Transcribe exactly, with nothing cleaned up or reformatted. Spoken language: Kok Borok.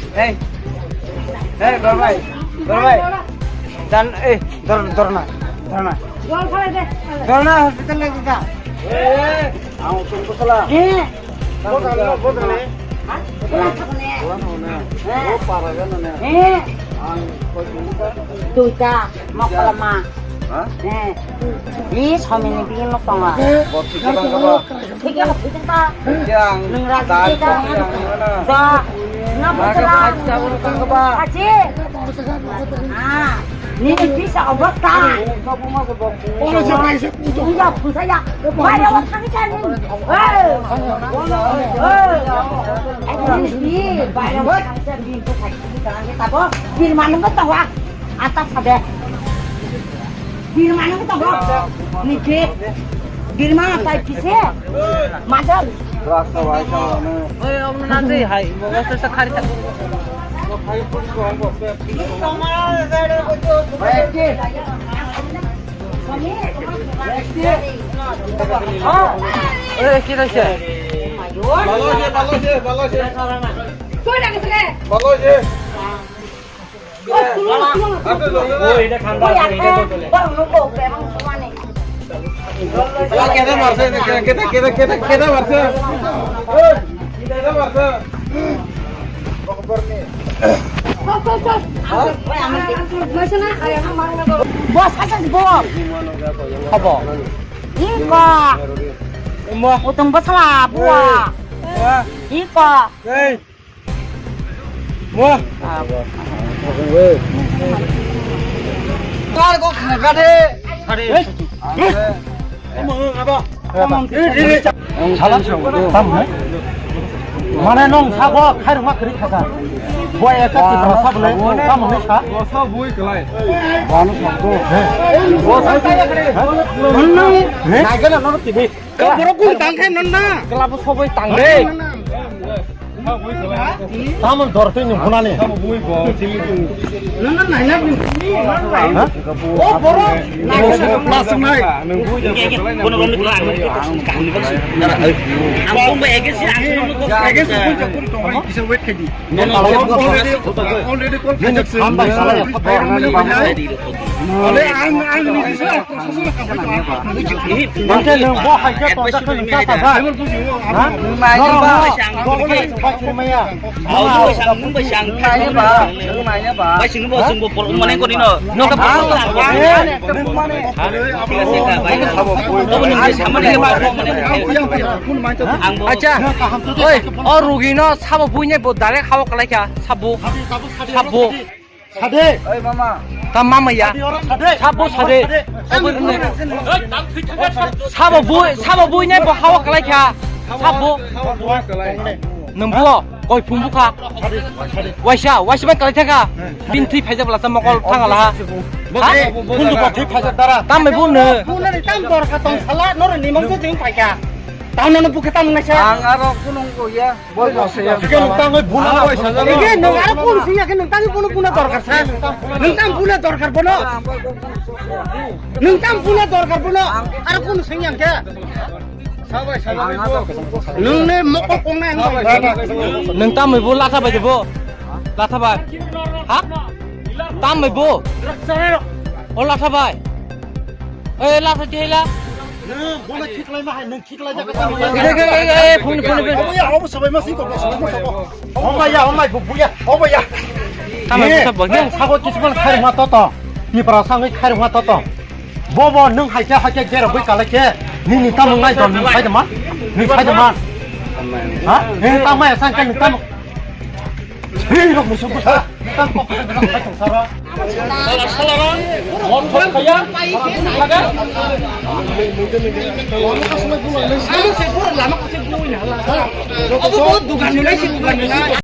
Hey, hey, Dorbai, Dorbai. Dan, eh, Dor, Dorna, Dorna. Dorna hospital lagi ka? Eh, ang tunggu salah. Eh. Bodan, bodan ni. Hah? Bodan ni. Bodan ni. Eh. Oh, para kan ni. Eh. Ang kau tunggu kan? Duita, mau kelama. Hah? Eh. Ni somini bikin lo tonga. Bot kita kan apa? Thik age, thik age. Yang Nung rajni dan ka. Yang mana? Ja. Na Maka bujala. Phaji ka ba. Phaji. Ah, nini bisa obostha. Ungsa buma ko bok. Ungsa buma ko bok. Ungsa buma ya. Bai ro thang kha ni. Hei. Hei. Nini bai ro thang kha ni. Tabok. Birma nung ko tawa. Ata sabe. Birma nang to go. Nike. Birma tai kise. Madal. Rasta bai sa ne. Oi, om na de hai. Mo wasa sa khari ta. Oi, kira siya. Balo je, balo je, balo je. Koi na kise. Balo je. Keda marse, keda, keda, keda, keda marse. Keda marse. Bos, asal bos. Apa? Iko. Utang bos lah, buah. Iko. Hei. Mo. Kar ko khna ka de. Hei. Mo aba. Sala. Tam ne? Mane nong sa ko khai ruma kri khaka. Boy eka ti bra sa bole. Tam ne sa. Bosa bui kelai. Bano sa to. He. Bosa. He? Nai kana no tibi. Ka borok kun tang khe non na. Kela bo sobai tang de. Tamon dor tei nung khunani. Nana naina bin. Ha? O borok. Mas nai. Kono kono kela ang kaham ni bangsi. Ang kong ba ege si ang kono ko ege si kun jakun tong kisa wait kedi. Already, already call. Nini kham bai sala ya photo. Ale ang ang ni sa. Mante nung bo hai khe tongjak khe nung cha sa ba. Ha? Nung nai ba. Nung nai ba. Nung nai ba. Bai sing bo sing bo por mane ko ni no. No ka por. Acha. Oi, o rugi no sabo buine bo direct hawa kalai kha. Sabo. Sabo. Sade. Oi mama. Ta mama ya. Sade oro sade. Sabo sade. Sade. Sabo bui, sabo bui nai bo hawa kalai kha. Sabo. Sabo bui kalai. Nung bo koi phung bukha. Sade. Sade. Waisa, waisa bai kalai thaka. Bin thui phaijak bala sa mokol thang ala ha. Ha? Phung du ba thui phaijak dara. Tam bai bo no. Phung nani tam dor kha tong sala noro nimang se jeng phaikha. Tamo no bukhe tamo nai sa. Ang aro kunung ko ya. Bol bol se ya. Ke nung tang oi buna. Ke nung aro kun sing ya ke nung tang buna buna dorkar sa. Nung tang buna dorkar bono. Nung tang buna dorkar bono. Aro kun sing ya ke. Nung ne mokol kong nai ang. Nung tamo bo latha bai de bo. Latha bai. Ha? Tamo bo. O latha bai. Oi latha chela. Nung bono khiklai ma hai nung. Ide ke, eh, eh, phone, phone, phone. Obo ya, obo sabai ma siko, sabai ma siko. Obo ya, obo mai, bu, bu ya, obo ya. Tamo busa bo, yang sago kisman khair ma toto. Ni para sangwi khair ma toto. Bobo nung haikhe, haikhe gero bui kala khe. Ni, ni tamo ngai don, ni khai de man. Ni khai de man. Ha? Ni tamo ya sang khe ni tamo. Hei, rok musuh busa. Tamo khai de man, khai de sara. Sala, sala, rong. Mon thok kaya. Sala, sala. Obo bo dugan nunai se dugan nunai.